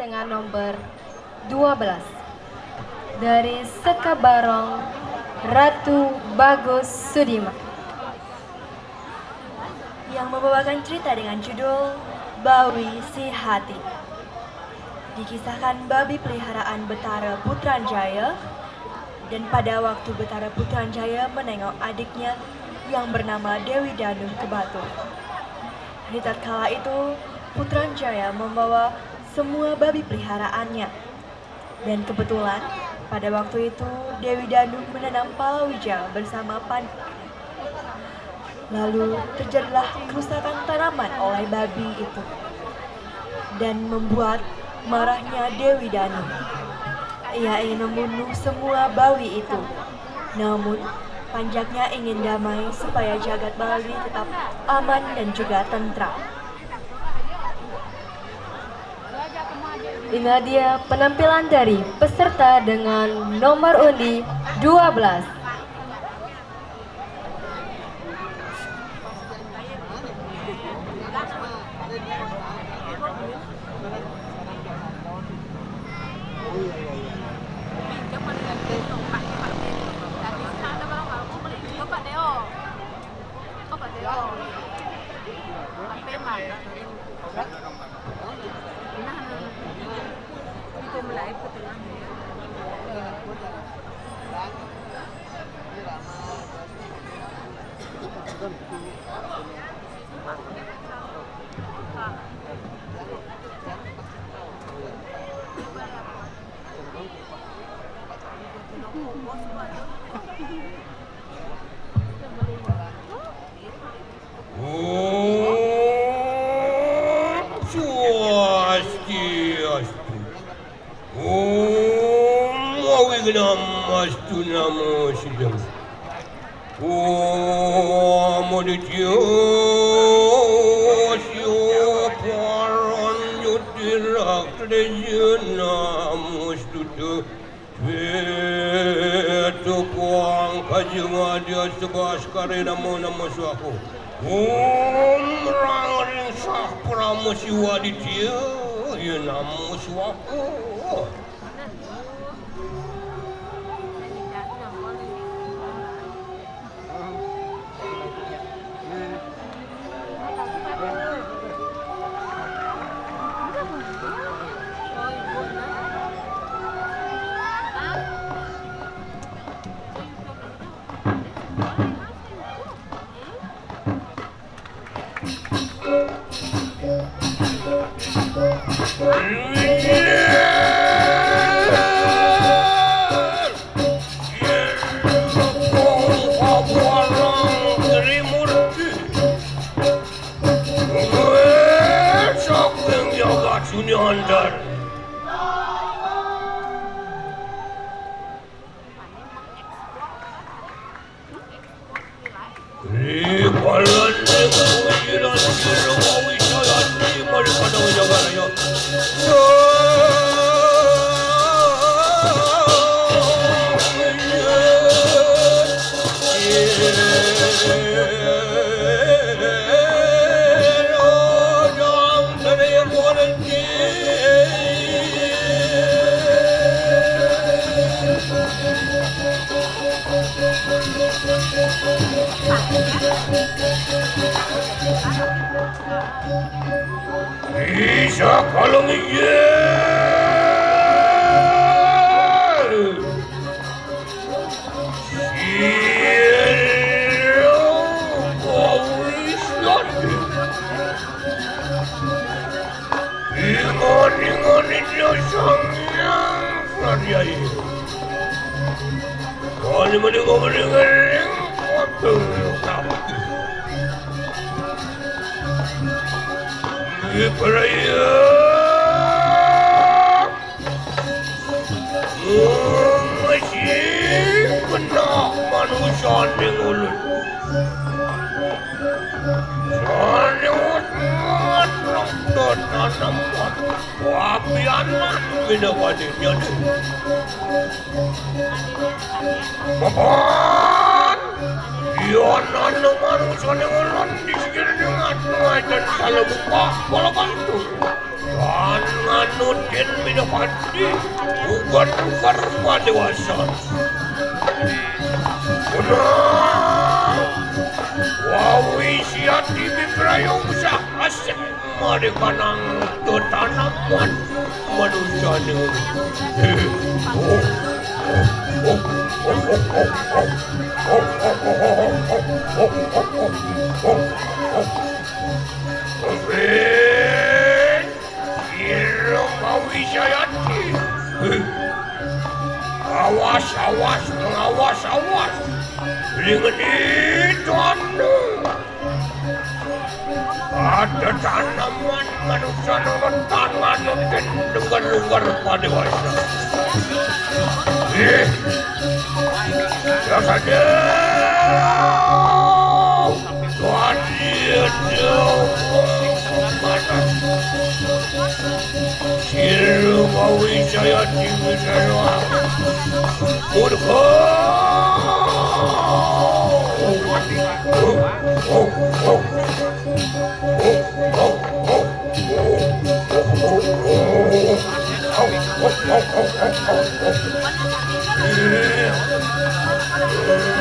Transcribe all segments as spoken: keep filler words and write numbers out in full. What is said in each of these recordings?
dengan nomor dua belas dari Sekabarong, Ratu Bagus Sudiman, yang membawakan cerita dengan judul Bawi Si Hati. Dikisahkan babi peliharaan Betara Putranjaya, dan pada waktu Betara Putranjaya menengok adiknya yang bernama Dewi Danu ke Batu. Di tatkala itu, Putranjaya membawa semua babi peliharaannya. Dan kebetulan, pada waktu itu Dewi Danu menanam palawija bersama pan. Lalu terjadilah kerusakan tanaman oleh babi itu dan membuat marahnya Dewi Danu. Ia ingin membunuh semua bawi itu. Namun, panjaknya ingin damai supaya jagat Bali tetap aman dan juga tentram. Inilah dia penampilan dari peserta dengan nomor undi dua belas. Om Swastiastu. Om Awignamastu Namo Siddham. Om Aditya Asya Paran Jyotirakteja Namostute. Vetu Pangkaja Madya Sebaskare Namo Namo Swaha. Om Rang Ring Sah Parama Siwa Aditya Ya Namo Swaha. Saking jagat Sunyandan. Rikalaning wijilan sira mawisayan di Maripada Wijagaraya. Isa kalung iye. Sira kawisan. Ingon-ingon Ida Sang Hyang Pratyaya. Kali menika menika ring kote. Dipraya. Mesti kena manusia ning ulun. Saniut manuk tanaman. Wapianan bina badinya deh. Mapan. Iya nanu manusia ning ulun di sini dengan ngajar salah buka. Kalau bantu. Tangan Nudin minapati, ugan-ugan padéwasa. Punah, wawi siati bibrayung saasik mari kanang tetanaman manusiané. Ira mawijayati. Awas, awas, awas, awas. Lingeni tanu. Ada tanaman manusia nurut tangan mungkin dengar-dengar padéwasa. Eh, ya saja. Wadidaw. Sira mawijaya diwisaya. Murka.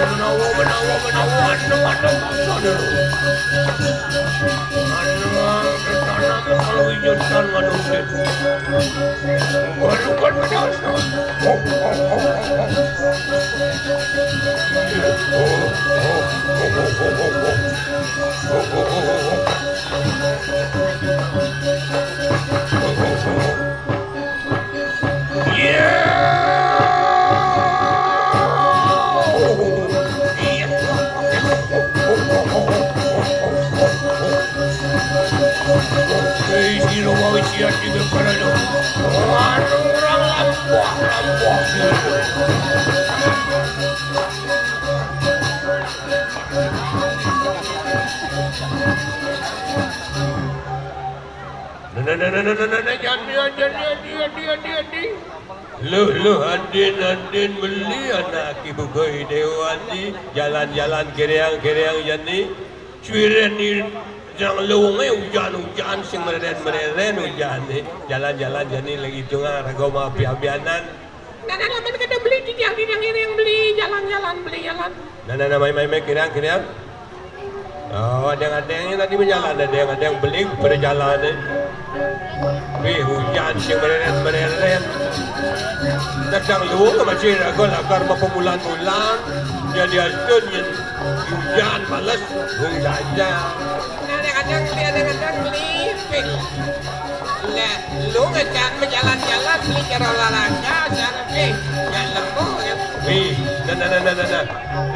Menawa, menawa, menawa, anu, anu, anu. Anu, tetanam kalau wujud kan manusia. Baru kan menyasar. Nah, nah, nah, nah, nah, nah, nah, nah, jadi, jadi, jadi, jadi, jadi, jadi. Luh, luh, adin, adin, beli anak ibu koi dewa ni. Jalan-jalan, kiriang, kiriang, jani. Suiran ni, jang luwung, eh, ujan, ujan, sing mereren, mereren, ujan ni. Jalan-jalan, jani, lagi tengah, raga ma api-abianan. Nah, nah, nah, mana kada beli, titiang, titiang, kiriang, beli, jalan-jalan, beli, jalan. Nah, nah, nah, mai, mai, mai, kiriang, kiriang. Oh, adéng-adéngnya tadi berjalan, adéng-adéng beli pada jalan, eh. Wih, hujan sing mereret-mereret. Kadang luwung masih raga lakar mapamulan-mulan. Jadi astun yen hujan males, hung jajan. Nah, adéng-adéng beli, adéng-adéng beli. Ping. Lah, lu ngejak menjalan-jalan, beli cara olahraga, cara, eh, ya lemah, ya. Wih, nah, nah, nah, nah, nah, nah.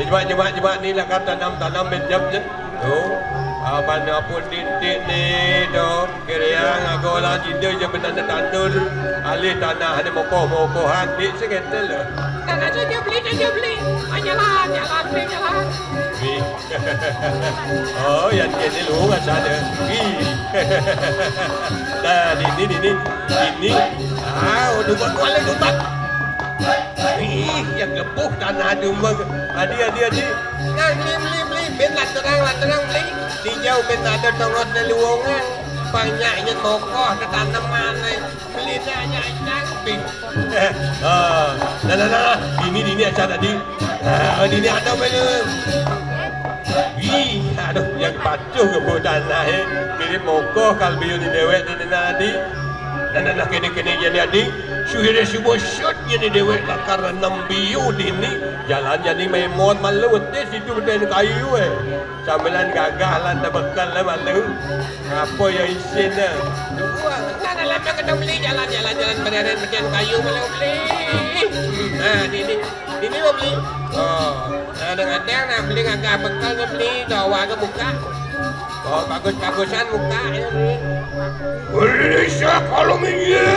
Ni, jebak, jebak, jebak, ni lakar tanam-tanam, ben jam je. Tu, apan apun titik ni, tu. Kiriang, aku lah cinta je benana tandur. Alih tanah ni mokoh-mokohan, ni seketel lah. Tanah saja beli, saja beli. Ah, jalan, jalan, beli, jalan. Wih. Oh, yang dia ni lu rasa ada. Ih. Nah, ini, ini, ini. Ah, udah buat kuala dubat. Ih, yang gepuh tanah dumba. Adi, adi, adi. Nah, beli, beli, beli. Ben lah terang, lah terang, beli. Dijau ben ada tongot dan luwungan. Banyak yang mokoh, tanaman, eh. Beli dah aja, aja, beli. Ah, nah, nah, nah, nah. Ini, ini aja tadi. Ah, ini ada apa ni? Ih, aduh, yang patuh ke buat tanah, eh. Mirip mokoh kalau beliau di dewek ni, nah, tadi. Nah, nah, nah, kini, kini, jadi, adi. Suhire subuh syut, jadi dewek lakar enam biu dini. Jalan jadi memot malu, tis itu betul kayu, eh. Sambilan gagah lan tabekal lah malu. Apa ya isinnya? Tunggu, ah. Nah, nah, lah, kena beli jalan, jalan, jalan, berjalan, berjalan kayu, malu beli. Nah, ini, ini, ini mau beli. Oh, nah, kadang-kadang nak beli kagak bekal, nak beli, dawa ke buka. Oh, bagus-bagusan buka, ya, beli. Indonesia kalau minggir.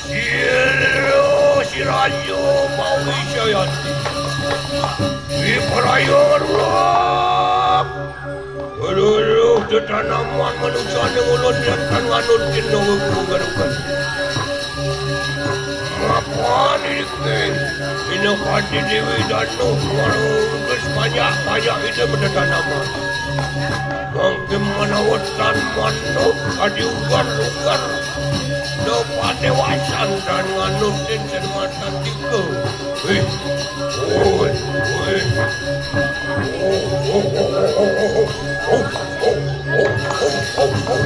Sira, sira aja mau wisayati. Di perayaan. Aduh, aduh, tetanaman manusia ni ulun yang kan nganut kena guru garukan. Mapan ini ke? Ina pati Dewi Danu, walau terus banyak-banyak itu tetanaman. Mangkin manawetan manuk kadi uger-uger. Da padewasan dan nganutin senengatan tiga. Wih. Wih. Wih. Oh, oh, oh, oh, oh, oh. Oh, oh, oh, oh, oh, oh.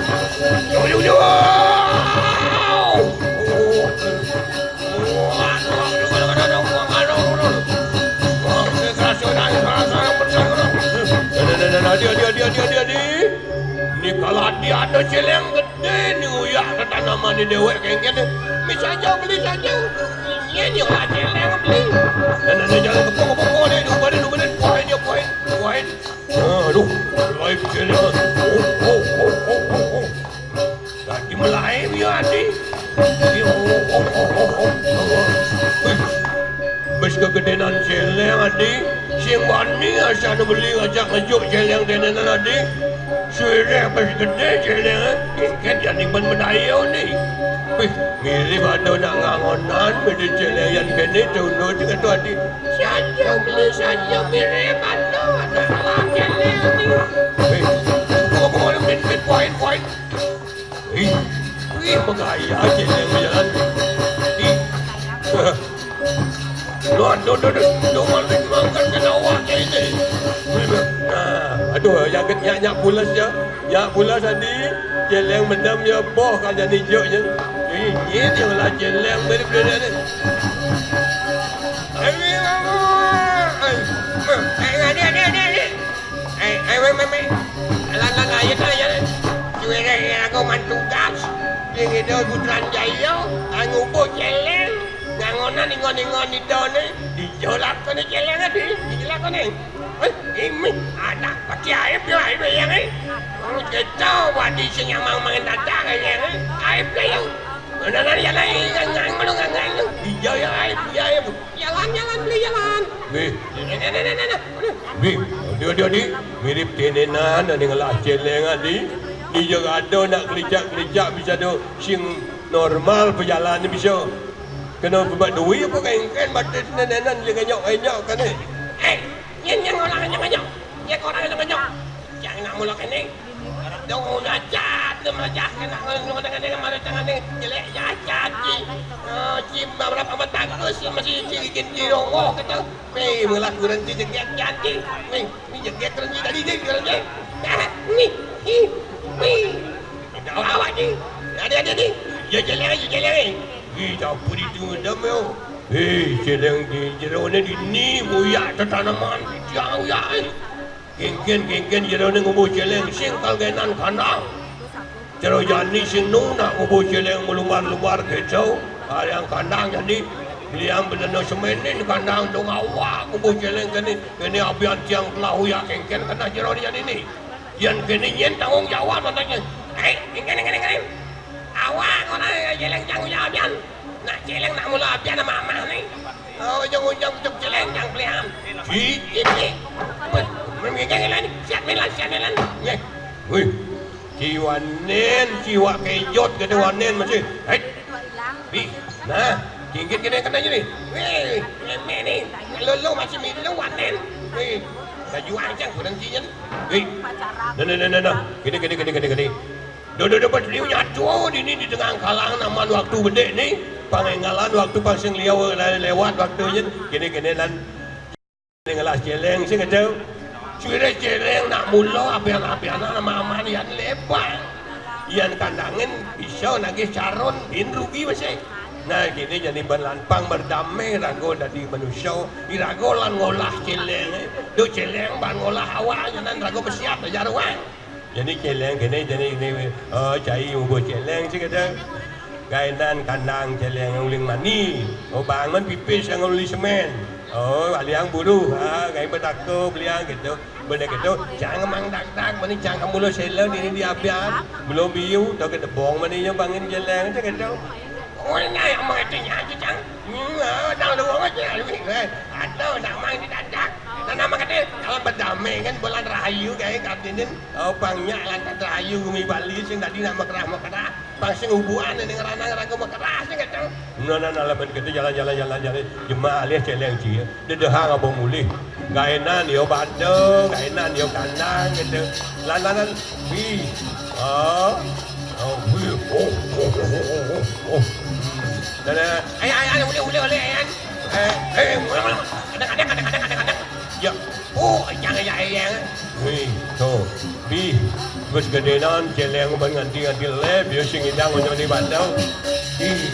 Yo, yo, yo. Oh. Adi, adi, adi, adi, adi, adi. Ni kalau adi ada celeng gede ni uyak tetanaman di dewek kengken. Mi saja beli saja. Iya ni lah celeng beli. Dan ada jalan kepung-kepung ni, dua badan, dua badan. Poin dia, poin. Poin. Aduh, live celeng. Oh, oh, oh, oh, oh, oh. Lagi melayu ya, Adi. Wih, bes kegedenan celeng, Adi. Sing bani asal beli ngajak ngejuk celeng tenenan, Adi. Sudah bes gede celeng, eh. Tingkat jadi ban medayo ni. Wih, mirip ada nak ngangonan, beda celeng yang kene tundur dengan tu, Adi. Saja beli, saja mirip ada nak lah celeng ni. Wih, gua boleh mit-mit poin-poin. Ih, ih, bergaya celeng berjalan. Ih. Duh, duh, duh, duh, duh, malu dimakan kena awak ni. Nah, aduh, yang ke-, nyak, nyak pulas je. Nyak pulas tadi, celeng mendam je, boh kau jadi juk je. Ih, ni dia lah celeng beri-beri ni. Aduh, aduh, aduh, aduh. Eh, eh, weh, meh, meh. Alah, alah, alah, ayo, ayo, ayo. Cuy, eh, eh, aku man tugas. Di ngido Putrajaya, ah, ngubuh celeng. Ngangonan ingon-ingon ida ni. Ijo lakone celeng adi. Ijo lakone. Eh, imi, ada. Pati aib yo, aib yo, eh. Kita wadi sing nyamang mangen dadak, eh, eh. Aib yo. Mana, mana, ya, lah, eh, ngang, ngang, malu ngang, ngang, lu. Iya, ya, aib, iya, aib. Jalan, jalan, beli jalan. Wih. Nah, nah, nah, nah, nah. Wih, adi, adi, adi. Mirip tenenan, adi ngelah celeng, adi. Dia rada nak kelicak-kelicak bisa do sing normal pejalan ni bisa. Kena bebat duit apa kengken batis tenenan je kenyok-kenyok kan ni. Eh, nyen, nyen orang kenyok-kenyok. Nyen orang kenyok-kenyok. Jangan nak mula kene. Dong, cacat tu macam kena ngomong dengan dia, malu tangan dia, jelek cacat, ci. Ah, ci, berapa batang kau si masih ci gigit ci ronggoh kata. Weh, malah kurang ci jeget janji. Weh, ni jeget kurang ci tadi dia kurang ci. Ah, ni, hi, weh. Dah awak ni. Ada, ada ni. Ya, jalan, ya, jalan. Ih, campur itu dam yo. Eh, celeng di jero ni dini muyak tetanaman. Jauh ya, eh. Kengken, kengken jero ni ngubuh celeng sing kalgenan kandang. Jero jani sing nu nak ngubuh celeng melumbar-lumbar kecau. Ariang kandang jadi. Beliang beneno semenin kandang dong awak ngubuh celeng kene. Kene abian tiang telah uyak kengken kena jero ni jani ni. Yan kene nyen tanggung jawab anaknya. Eh, kengken, kengken, kengken. Awak orang celeng tanggung jawab yan. Nak celeng nak mula abian sama amah ni. Oh, ujung-ujung tuk celeng yang pelihan. Ci, ci, ci. Memikir lain. Siap ni lah, siap ni lah. Ye. Wih. Ci wanen, ci wak kejot kata wanen masih. Hei. Wih. Nah, kingkit kena kena je ni. Wih, ngemek ni. Kalau lu masih milu wanen. Wih. Baju ancang kurang ci je ni. Wih. Nah, nah, nah, nah, nah. Kena, kena, kena, kena, kena. Dodo dapat liu nyatu dini di tengah kalang naman waktu bedek ni. Pangenggalan waktu pasang liau lewat waktu je. Kini-kini lan ngelah celeng sih kata. Sudah celeng nak mula apian-apian nama aman yan lebar. Yan kandangin bisa nagih carun bin rugi masih. Nah, kini jadi berlampang berdamai rago dadi manusia. Irago lan ngolah celeng. Do celeng ban ngolah awak nyanan rago besiap ajar wang. Jadi celeng kene, jadi ini, oh, cai ngubuh celeng sih kata. Gainan kandang celeng uling mani. Oh, bangun pipis yang uli semen. Oh, aliang buruh, ah, gai betako beliang gitu. Benda gitu, jangan mang dak-dak, mani jangan mulu selo dini di abian. Belum biu, tau ke debong mani nyo bangun celeng sih gitu. Oh, ini yang mengertinya aja, Cang. Hmm, ah, dah luang aja, eh. Atau nak mang di dadak. Nama kate, kalau bedame kan bulan rahayu kayak katinin, oh, bang nyak lantas rahayu gumi Bali sing tadi nak mekerah-mekerah, bang sing ubuan ini ngeranang raga mekerah sing kata. Nah, nah, nah, laban kata jalan-jalan, jalan-jalan, jemak alih celeng cia, dedehang abang mulih, gainan yo bada, gainan yo kandang gitu, lantaran, wih, oh, oh, wih, oh, oh, oh, oh, oh, oh. Dan, eh, ayan, ayan, ulih, ulih, ulih, ayan. Eh, eh, ulang, ulang. Kadang, kadang, kadang, kadang, kadang, kadang. Ya. Oh, jangan, ya, ya. Wih, tuh. Bih, wis gedenan, celeng ban nganti-nganti lep, ya sing idang ojo di batang. Ih.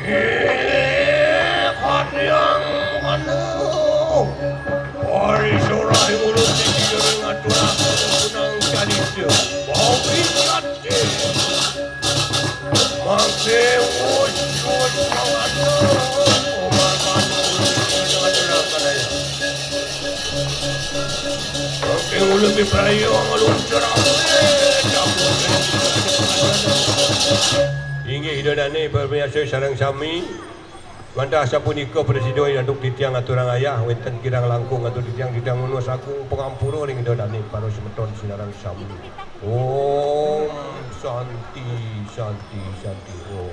Eh, kanyang, kanyang. Hari surah urut sing ngatur aku kunang jadi. Bau ikat. Mangke wus, wus, mangke. Mangke ulun di prayo, ngaluncar. Inggih Ida Dane, pamiarsa sareng sami. Wantah sapunika prasida Ida Duk titiang aturang ayah, wenten kirang langkung atur titiang, titiang nunas agung pangampura ring Ida Dane para semeton sinareng sami. Om Santi, Santi, Santi, Om.